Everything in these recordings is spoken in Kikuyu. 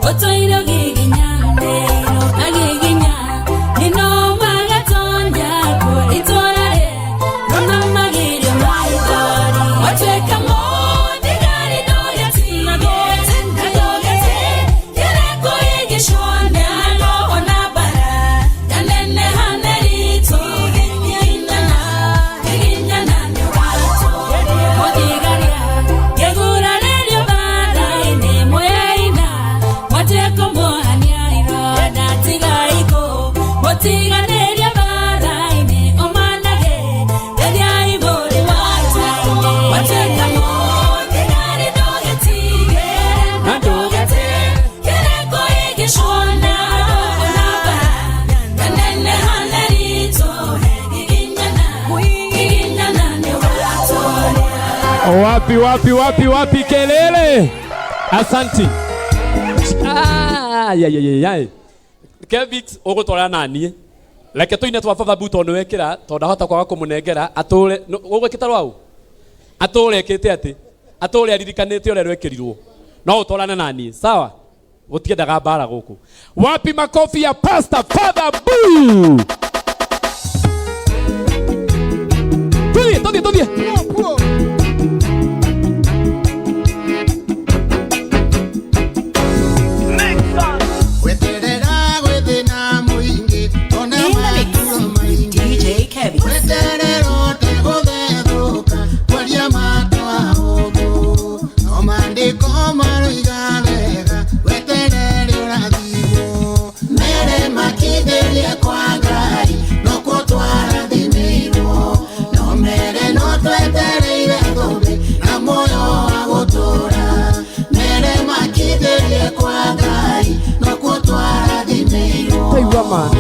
Ũtũire ũgiginyanĩirwo agiginya Nino magatonya kuo itũra rĩerũ na magirio maithori Watuĩka mũthigari ndũgetige ndũgetigĩre kũhĩngĩcwo nĩ roho na mbara yaneneha nĩ ritũ giginyana giginyana nĩ ũgatũũria mũthigari ngĩgurarĩrio mbara-inĩ mweina mwatue kũmuohania ironda tigai kũmũtiganĩria mbara-inĩ ũmanage rĩrĩa mũrĩ wata-inĩ watuĩka mũthigari ndũgetige na ndũgetigĩre kũhĩngĩcwo na roho na mbara yaneneha nĩ ritũ giginyana giginyana nĩ ũgatũũria. Wapi wapi wapi wapi kelele. Asanti. Ah, ya ya ya ya. Kevix ũgũtwara naniĩ. Reke tũine twa baba bu tondũ wekĩra tondũ ndahota kwaga kũmũnengera atũre ũgwĩkĩta rwau atũre ĩkĩte atĩ atũre aririkanĩte ũrĩa rwekĩrirwo no ũtwarane naniĩ sawa gũtiendaga mbara gũkũ. Wapi makofi ya Pastor Father Bu. Tuthiĩ tuthiĩ tuthiĩ. Weterera gwĩthĩna mũingĩ ona In the mix maturo with maingĩ DJ Kevix. Weterera ũtegũthethũka kwaria matwa ũthũ no maandĩko maroiga wega weterere ũrathimwo mere makindĩrie kwa Ngai nokuo twarathimĩirwo no mere no twetereire thũmbĩ na muoyo wa gũtũũra mere makindĩrie kwa Ngai nokuo twarathimĩirwo Taigua ma.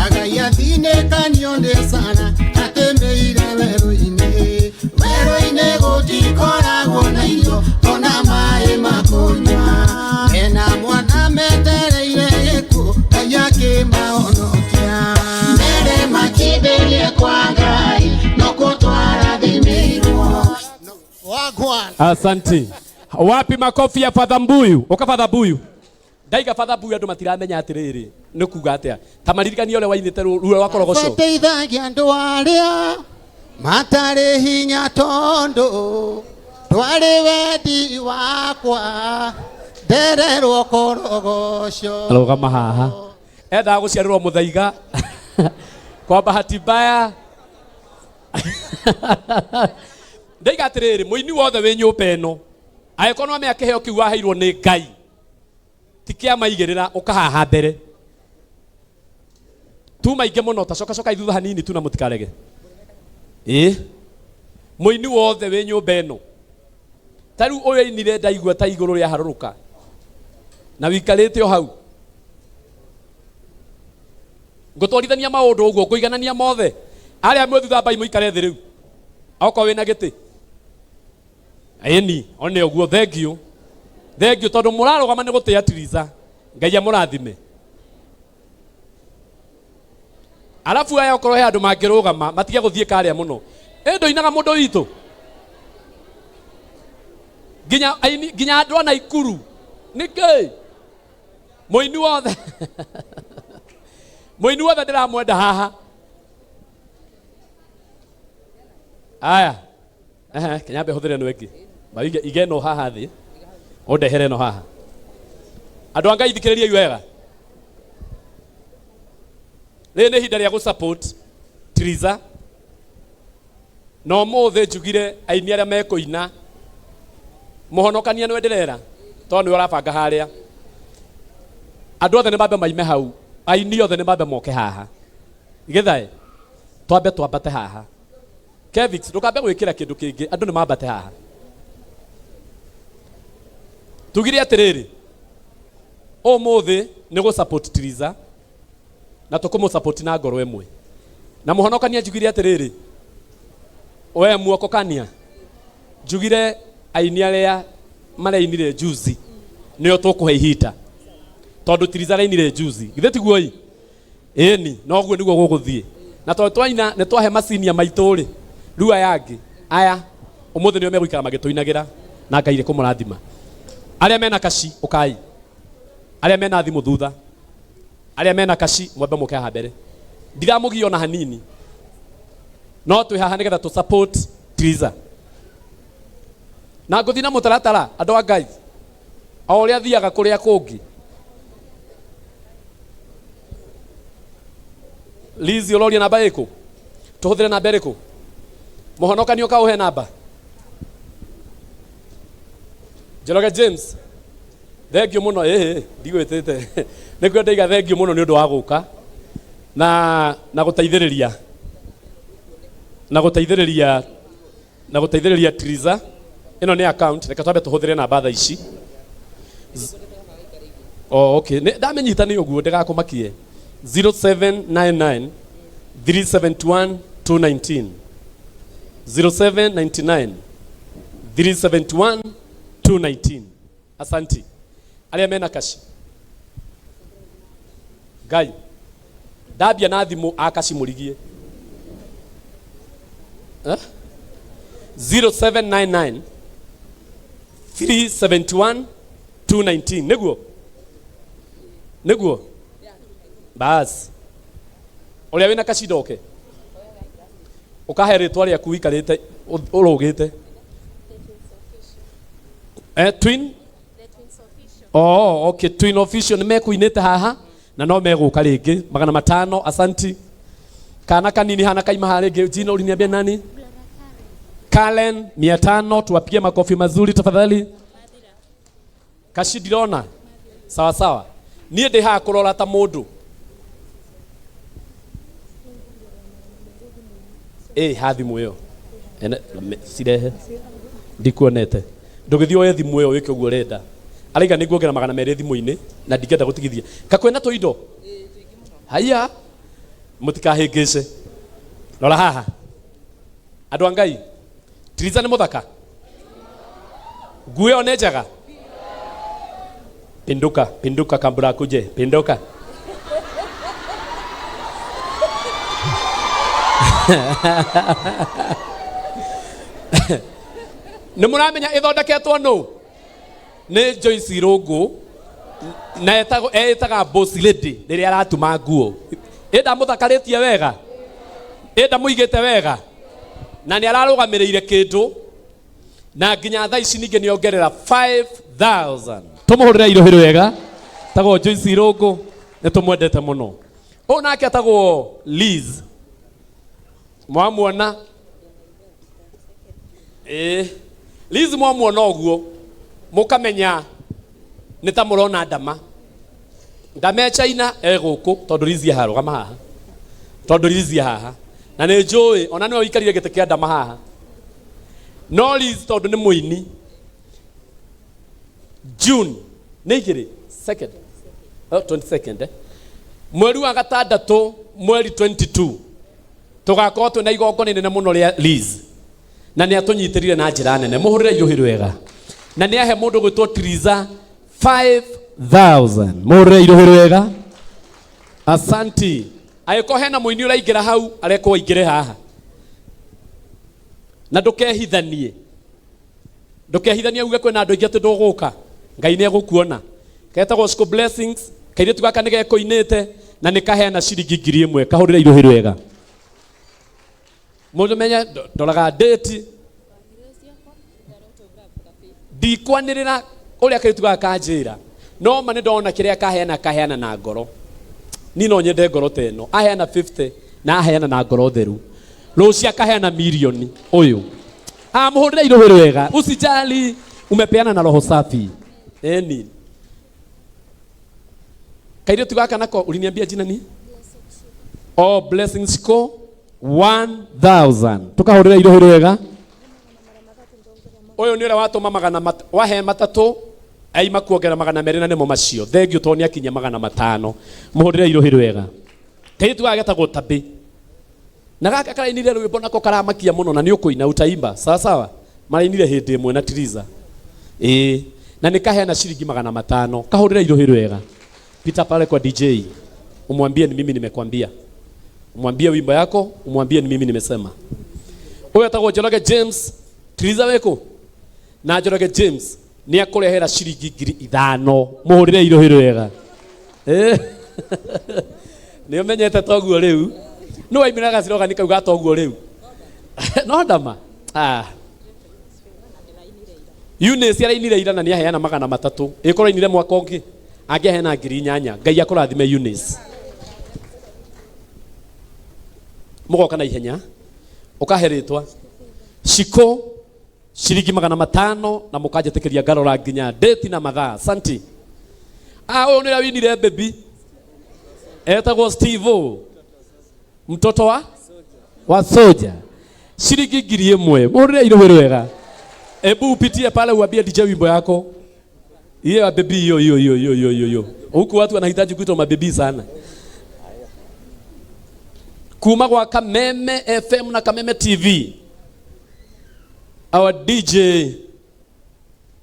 Agai athinĩkanio nĩ Sara atĩmĩire werũ-inĩ werũ-inĩ gũtikoragwo na irio ona maĩ ma kũnyua mena mwana metereire gĩkuũ Ngai akĩmahonokia mere makindĩrie kwa Ngai nokuo twarathimĩirwo wagwan. Asanti. Wapi makofi ya Father Mbuyu? Uka Father Mbuyu. Ndaiga Father Mbuyu andu matiramenya atiriri nĩ kuga atia. Ta maririkanie ũrĩa wainĩte ruo rwa korogoco. Bateithagia andũ arĩa matarĩ hinya tondũ ndwarĩ wendi wakwa ndererwo korogoco. Rũgama haha. Endaga gũciarĩrwo mũthaiga. Kwa bahati mbaya. Ndaiga atiriri mũini wothe wĩ nyũmba ĩno angĩkorwo nĩwamenya kĩheo kĩu waheirwo nĩ Ngai ti kĩa maigĩrĩra ũka haha mbere tu maingĩ mũno ta coka coka thutha hanini tu na mũtikarege ĩ mũini wothe wĩ nyũmba ĩno ta rĩu ũyũ ainire ndaigua ta igũrũ rĩa harũrũka na wikarĩte o hau ngũtwarithania maũndũ ũguo ngũiganania mothe arĩa mwĩ thutha mbai mũikare thĩ rĩu okorwo wĩna gĩtĩ ĩni one ũguo thank you thank you tondũ mũrarũgama nĩ gũtĩa Tiriza Ngai amũrathime. Arabu aya okorwo he andũ mangĩrũgama matige gũthiĩ karĩa mũno ĩ ndũinaga mũndũ witũ nginya aini nginya andũ a Naikuru nĩkĩ mũini wothe mũini wothe ndĩramwenda haha aya ehe kinyambe hũthĩre ĩno ĩngĩ Maige ige ĩno haha thĩ ũndehere ĩno haha andũ a Ngai thikĩrĩriai wega rĩrĩ nĩ ihinda rĩa gũ support Triza na ũmũthĩ njugire aini arĩa mekũina mũhonokania nĩwe ndĩrera tondũ nĩwe ũrabanga harĩa andũ othe nĩ mambe maime hau aini othe nĩ mambe moke haha gĩthae twambe twambate haha Kevix ndũkambe gwĩkĩra kĩndũ kĩngĩ andũ nĩ mambate haha tugire atĩrĩrĩ ũmũthĩ nĩ gũ support Triza na tũkũmũ support na ngoro ĩmwe na mũhonokania njugire atĩrĩrĩ we muoko kania njugire aini arĩa marainire juzi nĩo tũkũhe ihinda tondũ Triza arainire juzi githĩ tiguo ĩ ĩni noguo nĩguo gũgũthiĩ na tondũ twaina nĩ twahe macinia maitũ rĩ rĩu aya angĩ aya ũmũthĩ nĩo megũikara magĩtũinagĩra na Ngai rĩ kũmũrathima arĩa mena kaci ũkai. Arĩa mena thimũ thutha, arĩa mena kaci mwambe mũke haha mbere. Ndiramũgia ona hanini, no twĩ haha nĩgetha tũ support Triza. Na ngũthiĩ na mũtaratara andũ a Ngai o ũrĩa thiaga kũrĩa kũngĩ. Lizi, ũroria namba ĩkũ? Tũhũthĩre namba ĩrĩkũ? Mũhonokani ũkaũhe namba. Njoroge James, thengio mũno. Ĩhĩ, ndigwĩtĩte nĩkuo ndaiga thengio mũno nĩ ũndũ wa gũka na gũteithĩrĩria na gũteithĩrĩria na gũteithĩrĩria Triza. Ĩno nĩ account, reke twambe tũhũthĩre namba thaa ici. Oh, okay. Nĩ ndamenyita nĩ ũguo ndĩgakũmakie. 0799 371 219, 0799 371 219. Asanti. Arĩa mena kaci ngai ndambia na thimũ akaci mũrigie, eh? 0799 371 219, nĩguo nĩguo. Bas, ũrĩa wĩna kaci ndoke ũkahe rĩtwa rĩaku wikarĩte ũrũgĩte. Twin. Oh, okay, Twin Official nĩ mekuinĩte haha na no megũka rĩngĩ 500. Asanti. Kana kanini hana kaima haha rĩngĩ, jina uliniambia nani? Karen, 500. Tuwapigie makofi mazuri tafadhali. Kaci ndirona sawa sawa, niĩ ndĩ haha kũrora ta mũndũ ĩ ha thimũ ĩyo. Cirehe ndikuonete, ndũgĩthiĩ woe thimũ ĩyo wĩke ũguo ũrenda. Araiga nĩ nguongerera 200 thimũ-inĩ na ndingĩenda gũtigithia kakwena tũindo. Haiya, mũtikahĩngĩce. Rora haha, andũ a Ngai, Triza nĩ mũthaka, nguo ĩyo nĩ njega. Pinduka, pinduka kabla akuje. Pinduka. Nĩ mũramenya ĩthondeketwo nũ? Nĩ Joyce Irũngũ na etagwo eĩtaga boss lady rĩrĩa aratuma nguo. Ĩ ndamũthakarĩtie wega, ĩ ndamũigĩte wega, na nĩ ararũgamĩrĩire kĩndũ na nginya thaa ici ningĩ nĩ ongerera 5000. Tũmũhũrĩre irohĩ wega. Tagwo Joyce Irũngũ, nĩ tũmwendete mũno. Ũyũ nake atagwo Liz, mwamuona ĩĩ Liz, mwamuona ũguo mũkamenya nĩ ta mũrona ndama ndama e China e gũkũ, tondũ Liz haha, rũgama haha, tondũ Liz haha na nĩ njũĩ ona nĩwe ũikarire gĩtĩ kĩa ndama haha. No Liz tondũ nĩ mũini, June nĩ igĩrĩ second, oh, 22nd, eh? Mweri wa gatandatũ, mweri 22, tũgakorwo twĩna igongona inene mũno rĩa Liz na nĩ atũnyitĩrire na njĩra nene. Mũhũrĩre iruhĩ rwega. Na nĩ ahe mũndũ gwĩtwo Triza 5000. Mũhũrĩre iruhĩ rwega. Asanti. Angĩkorwo hena mũini ũraingĩra hau, arekwo aingĩre haha na ndũkehithanie, ndũkehithanie uge kwĩna andũ aingĩ atĩ ndũgũka. Ngai nĩ egũkuona. Ketagwo School Blessings, kairĩtu gaka nĩ gekũinĩte na nĩ kaheana ciringi 1000. Kahũrĩre iruhĩ rwega. Mũndũ menye ndoraga date, ndikwanĩrĩra ũrĩa kairĩtu gaka kanjĩra, no ma nĩ ndona kĩrĩa kaheana, kaheana na ngoro. Niĩ no nyende ngoro ta ĩno. Aheana 50 na aheana na ngoro theru, rũciũ akaheana mirioni. Ũyũ amũhũrĩre iruhĩ rwega. Usijali, umepeana na roho safi. Eni kairĩtu gaka nako uliniambia jina ni? Oh, Blessings ko 1000. Tukahũrĩra iruhĩ rwega. Ũyũ nĩ ũrĩa watũma magana wahe matatũ aima kuongera 200 na nĩmo macio. Thengio tondũ nĩ akinyia 500. Mũhũrĩre iruhĩ rwega. Kairĩtu gaka getagwo Tabĩ na gaka karainire rwĩmbo nako karamakia mũno na nĩ ũkũina utaimba sawa sawa. Marainire hĩndĩ ĩmwe na Triza, ĩĩ, na nĩ kaheana ciringi 500. Kahũrĩre iruhĩ rwega. Pita pale kwa DJ umwambie ni mimi nimekwambia, umwambie wimbo yako, umwambie ni mimi nimesema. Ũyũ etagwo Njoroge James. Triza wĩkũ? Na Njoroge James. Nĩ akũrehera ciringi 5,000. Mũhũrĩre irũhĩ rwega. Eh. Nĩ ũmenyete toguo rĩu. Nĩ waimĩra gacirogani kau ga toguo rĩu. No ndama. Ah. Eunice arainire ira na nĩ aheana 300. Ĩkorwo ainire mwaka ũngĩ angĩaheana 8,000. Ngai akũrathime Eunice. Mũgoka na ihenya. Ũkahe rĩtwa. Shiko ciringi 500 na mũkanjĩtĩkĩria ngarora nginya date na mathaa. Santi. Ah, ũyũ nĩwe winire baby. Etagwo Steve O. Mtoto wa soja. Ciringi 1,000. Mũhũrĩre irũhĩ rwega. Ebu upitie pale uambie DJ wimbo yako. Hiyo ya baby hiyo hiyo hiyo hiyo hiyo hiyo. Huku watu wanahitaji kuitwa mabebi sana. Kuma kwa Kameme FM na Kameme TV. Our DJ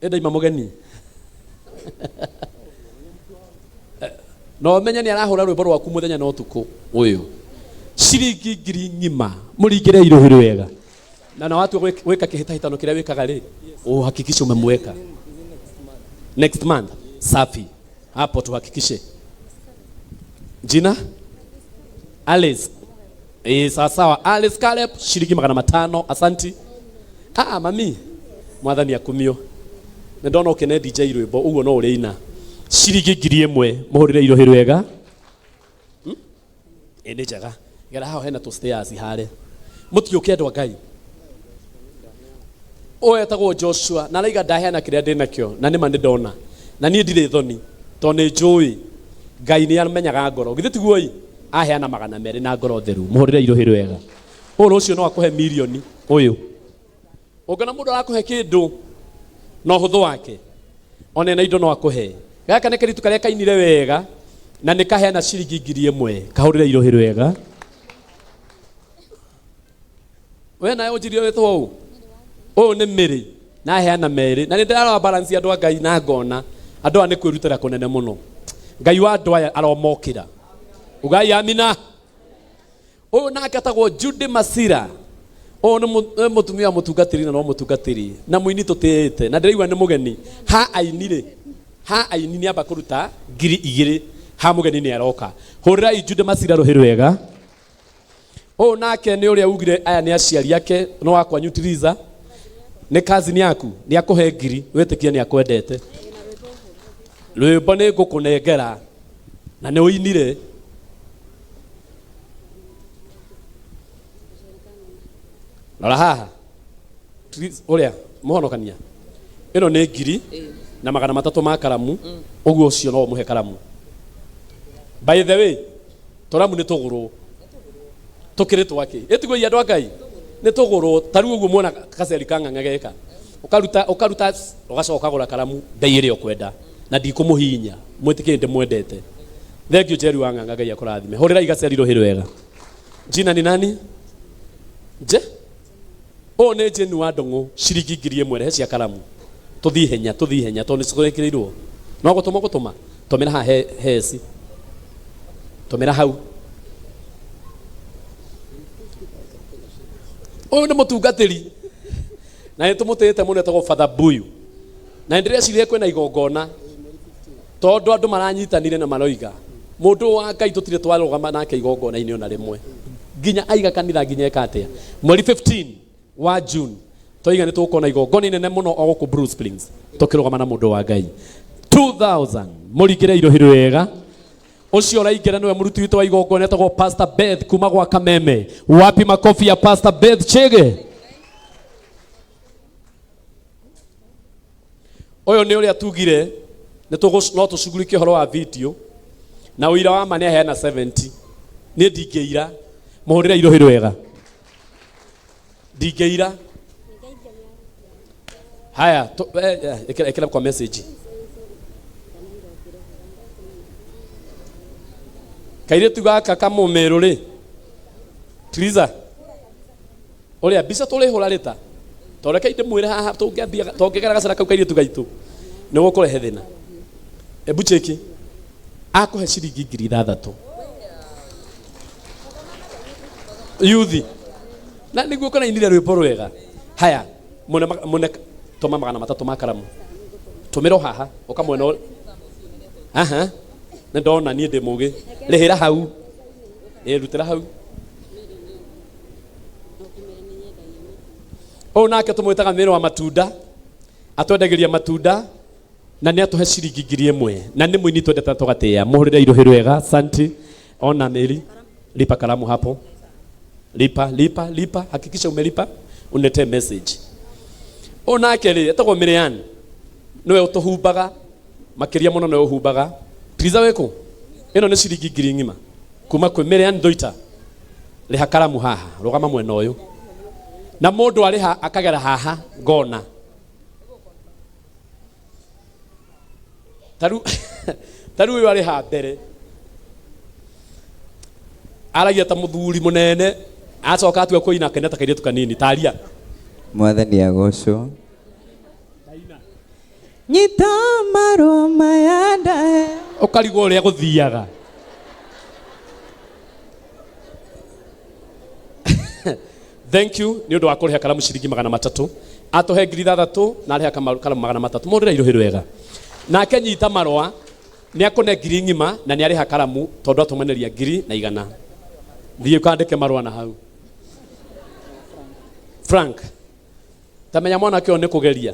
Eda Imamogeni. No menye ni arahura rwimbo rwaku muthenya na utuku uyu. Ciringi ngiri ng'ima muringire iruhi rwega. Na na watu weka kihitahitano kiria wikaga ri uhakikishe umemweka. Next month. Safi. Hapo tuhakikishe. Jina? Alice. Sawa sawa. Alice Caleb shilingi 500. Asanti. Ah, mami. Mwathani akumio. Nĩ ndona ũkĩne DJ rwĩmbo ũguo no ũrĩina. Ciringi 1,000 mũhũrĩre irohĩ rwega. Ĩ nĩ njega. Gera hao hena tũ stairs harĩa. Mũtiũke andũ a Ngai. Ũyũ etagwo Joshua na araiga ndaheana kĩrĩa ndĩ nakĩo na nĩma nĩ ndona. Na niĩ ndirĩ thoni tondũ nĩ njũĩ Ngai nĩ amenyaga ngoro. Githĩ tiguo ĩ? Aheana 200 na ngoro theru. Mũhũrĩre irohĩ rwega. Ũyũ rũciũ no akũhe mirioni ũyũ. Ũngĩona mũndũ arakũhe kĩndũ na ũhũthũ wake, one na indo no akũhe. Gaka nĩ kairĩtu karĩa kainire wega na nĩ kaheana ciringi 1,000. Kahũrĩre irohĩ rwega. We nawe ũnjirie wĩtwo ũũ? Ũyũ nĩ Mary na aheana 2. Na nĩ ndĩrarora balance andũ a Ngai na ngona andũ aya nĩ kwĩrutĩra kũnene mũno. Ngai wa andũ aya aromokĩra. Ugai amina. Ũyũ nake etagwo Judy Masira. Ũyũ nĩ mũtumia mũtungatĩri na no mũtungatĩri na mũini tũtĩĩte na ndĩraigua nĩ mũgeni. Ha ainire, ha aini nĩ amba kũruta 2,000, ha mũgeni nĩ aroka. Hũrĩrai Judy Masira rũhĩ rwega. Ũyũ nake nĩ ũrĩa ugire aya nĩ aciari ake no wakwa Nyutiriza. Nĩ cousin yaku, nĩ akũhe 1,000, wĩtĩkie nĩ akwendete. Rwĩmbo nĩ ngũkũnengera na nĩ ũinire. Rora haha. Ũrĩa mũhonokania. Ĩno nĩ 1,000 na 300 ma karamu, ũguo ũcio no ũmũhe karamu. By the way, tũramu nĩ tũgũrũ. Tũkĩrĩ twake. Ĩtiguo andũ a Ngai. Nĩ tũgũrũ ta rĩu ũguo muona gaceri ka ng'ang'a geka. Ũkaruta, ũkaruta, ũgacoka ũkagũra karamu bei ĩrĩa ũkwenda. Na ndikũmũhihinya. Mwĩtĩkĩre ndĩmwendete. Thank you Jerry wa ng'ang'a, Ngai akũrathime. Hũrĩrai gaceri rũhĩ rwega. Jina ni nani? Je? Ũyũ nĩ Jane wa Ndung'u, ciringi 1,000 rehe cia karamu. Tũthiĩ ihenya, tũthiĩ ihenya tondũ nĩ tũrekĩrĩirwo. No gũtũma gũtũma. Tũmĩra haha heci. Tũmĩra hau. Ũyũ nĩ mũtungatĩri. Na nĩ tũmũtĩĩte mũno etagwo Father Buyu. Na nĩ ndĩreciria kwĩna igongona. Tondũ andũ maranyitanire na maroiga mũndũ wa Ngai tũtirĩ twarũgama nake igongona-inĩ ona rĩmwe. Nginya aiga kanitha nginya eka atĩa. Mweri 15 wa June toiga nĩ tũgũkorwo na igongona inene mũno o gũkũ Blue Springs tũkĩrũgama na mũndũ wa Ngai. 2000 mũringĩre irohi rwega. Ũcio ũraingĩra nĩwe mũruti witũ wa igongona etagwo Pastor Beth kuma gwa Kameme. Wapi makofi ya Pastor Beth Chege? Ũyũ nĩ ũrĩa tugire nĩ no tũcugurike ũhoro wa video na ũira wa ma nĩ aheana 70. Niĩ ndingĩira. Mũhũrĩre irohi rwega. Ndingĩira. Haya, ĩkĩra kwa message. Kairĩtu gaka kamũmĩrũ rĩ. Triza. Ũrĩa mbica tũrĩhũra rĩ ta. Tondũ reke ndĩmwĩre haha tũngĩambia tũngĩgera gacĩra kau kairĩtu gaitũ nĩ gũkũrehe thĩna. Ebu cheki. Akũhe ciringi 6,000. Yuthi. Na nĩguo kũrainire rwĩmbo rwega. Haya, mũne tũma 300 ma karamu. Tũmĩra o haha, ũka mwena ũrĩa. Aha. Nĩ ndona niĩ ndĩ mũgĩ. Rĩhĩra hau. Ĩ rutĩra hau. Ũyũ nake tũmwĩtaga mĩrĩ wa matunda. Atwendagĩria matunda na nĩ atũhe ciringi 1000 na nĩ mũini twendete na tũgatĩĩa. Mũhũrĩre irũhĩ rwega. Santi. Ona Mary. Lipa kalamu hapo. Lipa, lipa, lipa. Hakikisha umelipa. Unetee message. Ũyũ nake rĩ, etagwo Mirian. Nĩwe ũtũhumbaga makĩria mũno nĩwe ũhumbaga. Triza wĩkũ? Ĩno nĩ ciringi ngiri ng'ima kuma kwĩ Mirian Ndoita. Rĩha karamu haha, rũgama mwena ũyũ. Na mũndũ arĩha akagera haha ngona. Taru taru ũyũ arĩha mbere. Aragia ta mũthuri mũnene acoka atua kũina akaina ta kairĩtu kanini taria. Mwathani agocwo. Nyita marũa maya ndahe. Ũkarigwo ũrĩa gũthiaga. Thank you nĩ ũndũ wa kũrĩha karamu ciringi 300. Atũhe 6000 na arĩha karamu 300. Mũrĩre irũhĩ rwega. Nake nyita marũa nĩ akũne ngiri ng'ima na nĩ arĩha karamu tondũ atũmaneria 1,100. Thiĩ ũkandĩke marũa na hau. Frank, tamenya mwanake ũyũ nĩ kũgeria.